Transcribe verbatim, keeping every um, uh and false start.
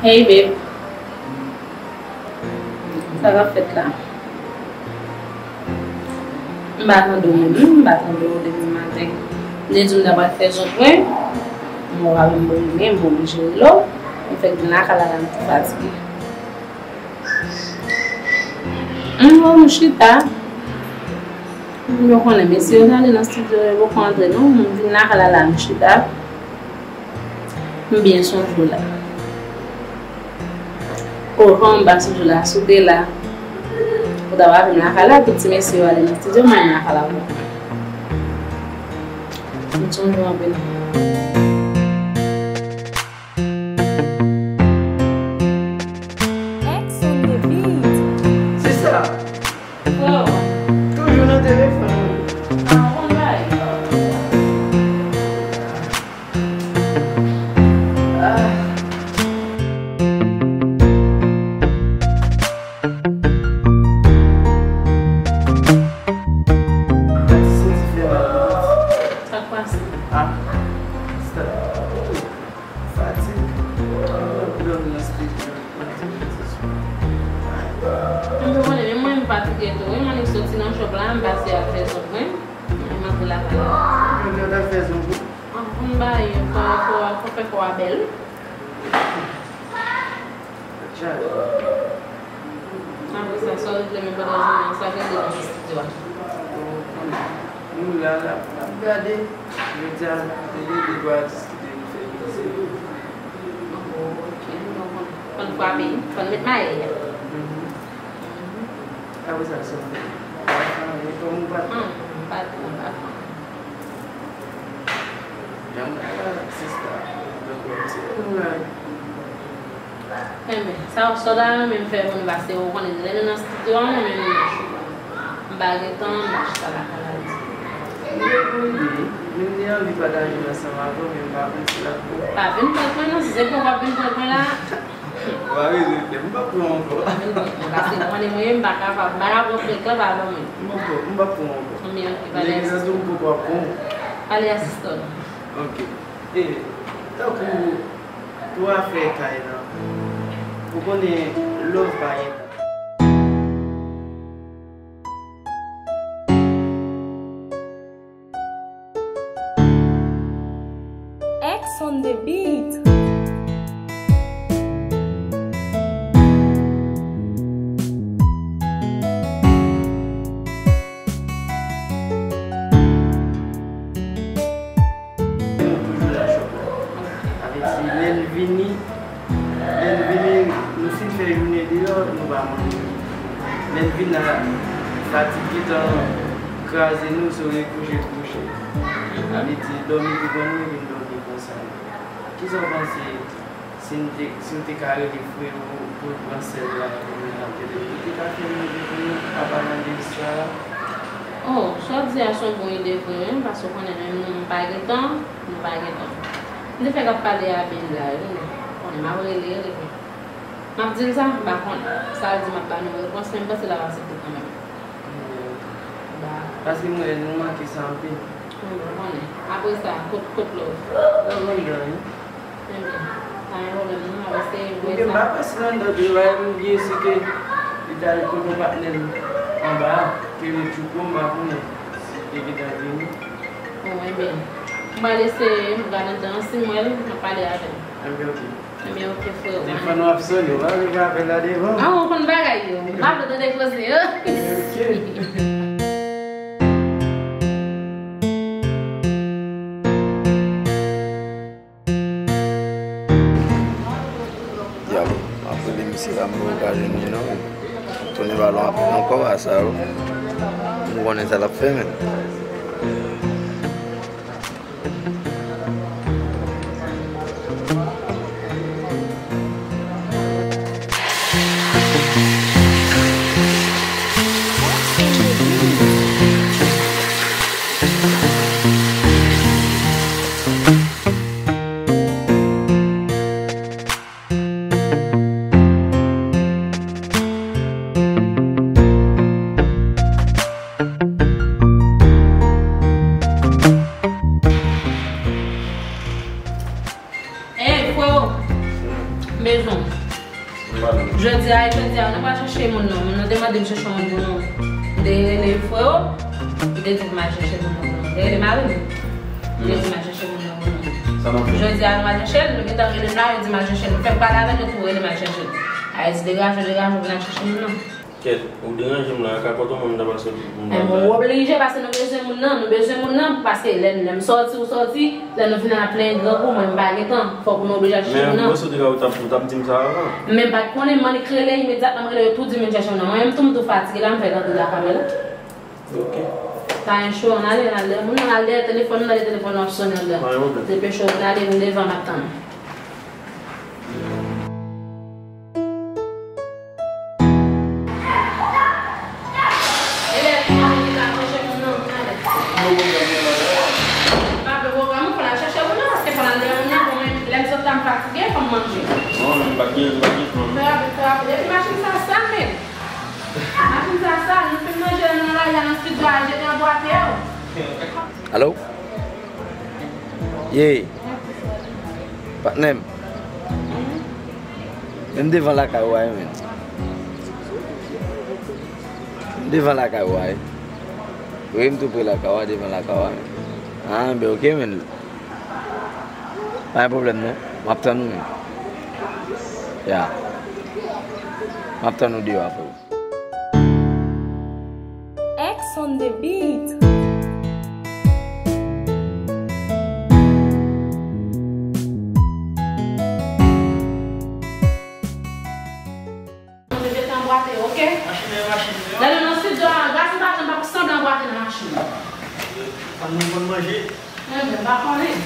Hey babe. Sa k ap fèt la? M pa tande w menm, m pa tande w depi maten. M te di w m ta pral fè zòt mwen. M wè w pa menm rele m, m oblije rele w. M fèk vin lakay la, la m tou fatige. M wè w chita. M yo konnen mesye yo t ale nan estidyo, yo poko antre non. M vin lakay la, la m chita. M byen sonje w la. O, kòman m pa sonje w la, si w te la, ou t ap avè m lakay la, tout ti mesye yo ale nan estidyo, m menm lakay la pou mwen. M sonje w anpil. Ex on the beat. Sista, toujou nan telefòn ou. Ah, konn bagay. Ah. Sa k pase? Ah. Fatig. Mwen dòmi nan estidyo. Mwen te konnen, men mwen m fatige tou wi, m annik soti nan chòp la, m pase al fè zong mwen, m antre lakay la. Mwen ta fè zong ou? An, pou m bay, pou, pou, pou fè kò a bèl. Apre sa, sa w regle men pandan jounen an, sa k regle nan estidyo a? Nou la, la, n ap gade, jodi a, nou te gen de twa atis ki te vin fè vizit. Oh, ok, nou konn, fò n frape, fò n met mayay. Mhm. Apre sa, sa w fè? Ou pa fè anyen, kòm ou pa t... Ah, m pa t, m pa fè anyen. Jan m la, sista, donk, se nou la. Enben, sa, sa w ta renmen m fè pou nou pase, ou konnen, lè nou nan estidyo a, mwen menm, m pa gen tan, m pa chita lakay la di. M gen yon ide, men m te anvi pataje l ansanm avè w, men m pa konn si l ap bon. Pa vin prank mwen non, si se pou w ap vin prank mwen la. Ou pa bezwen pè, m p ap pran ankò. Pa vin prank mwen, paske ou konnen mwen menm, m pa kapab, m pa ka pran prank la, pa ban mwen. M p ap pran, m p ap pran ankò. Men ok, pale a sista. Nèg la tou m poko ap pran. Pale a sista w. Ok. E, tankou pou afè kay lan, ou konnen love pa gen tan. X on the beat. Nou toujou nan chòp la. Sa vle di, lè l vini, lè l vini, nou fin fè jounen deyò, nou pa manje. Lè l vin la, fatig gentan kraze nou, se rele kouche l kouche. Sa vle di, dòmi tou pran nou, vin dòmi konsa. Kisa w panse? Si n te, si w te ka rele frè w pou l pran sèl la, pou l ap tande, li te ka fè yon de pou nou, apa nan de istwa la? Oh, sa w di a se yon bon ide vre, wi, paske w konnen menm nou, nou pa gen tan, nou pa gen tan. M te fèk ap pale a Bill la, wi, konnen m ap rele, rele. M ap di l sa, m pa konnen. Sa l di m ap ba nou repons, men m panse l ap aksepte kanmenm. Ba. Paske m wè nou manke sa anpil. Wi, m konnen. Apre sa, kot, kot love? Love anndan, wi. Ebyen, pa gen pwoblèm non, m ap eseye voye sa. Ebyen, m pa panse l anndan tou, m byen si ke li t al kote yon patnè l anba a, ke li tchouko, m pa konnen si li te gentan vini. Bon, ebyen, m pral eseye, m gade anndan an, si m wè l, m ap pale avè l. Ebyen, ok. Ebyen, ok, freo. Defann w ap sone, w pa vle frape la devan. Ah, ou konn bagay yo. M pa vle tande koze yo. Ok. Dyalo, m ap rele misye la, m poko ka jwenn li non. Tounen balon ap ankò a sa yo. M konnen sa l ap fè menm. Hey, Mezon. Jodi a, e jodi a, nou pa chèche moun nan. Moun nan te mande m chèche moun pou nou. M te rele frè yo, li te di m al chèche moun nan pou nou. M te rele mari m. Li te di m al chèche moun nan pou nou. Jodi a, nou al chèche l, nou gentan rele m la, yo di m al chèche l. M fèk pale avè l, yo tou rele m al chèche l. Ayiti degaje, degaje, pou n al chèche moun nan. Kèt, ou deranje m la, ka kote moun ta pral soti pou m. Enben, ou oblije paske nou bezwen moun nan, nou bezwen moun nan, paske lè, lè m sòti, ou sòti, lè nou vin ap plenyen grangou, mwen m pa gen tan, fòk nou oblije al chèche moun nan. Men mwen soti la, ou t ap, ou t ap di m sa avan. Men m pa t konnen, m annik rele imedyatman, m rele yo tou di m vin chèche moun nan. Mwen menm tou, m tou fatige la, m fèk antre lakay mwen la. Ok. Pa gen cho, ann ale, ann ale. Moun nan al dèyè telefòn, ann ale telefòn nan ap sonnen anndan. Pa gen pwoblèm. Depi cho, ann ale, m devan, m ap tann. Elèv ki mande ki ta chèche moun nan, ann ale. Pa gen pwogram, ou fò n al chèche moun nan, paske fò n al dèyè moun nan, bon, men lè m sot la, m fatige, fò m manje. Non, m pa t gen, m pa t gen flanm. Trè byen, trè byen. Epi machin sa sal, men. Machin sa sal, nou fin manje nan lari a, nan estidyo a, jete anbwate yo. Alo? Ye. Patnè m. Men m devan lakay ou a wi, men. M devan lakay ou a wi. Wi, m tou pre lakay ou a, devan lakay ou a, men. Ah, ben, ok, men. Pa gen pwoblèm, non. M ap tann ou, men. Ya. M ap tann ou deyò a, frè. X on the beat. Mwen jete anbwate, ok? Machin nan, machin nan. Lè nou nan estidyo a, gason pa janm pa pou sanble anbwate nan machin. Fò nou konn manje. Enben, m pa konnen.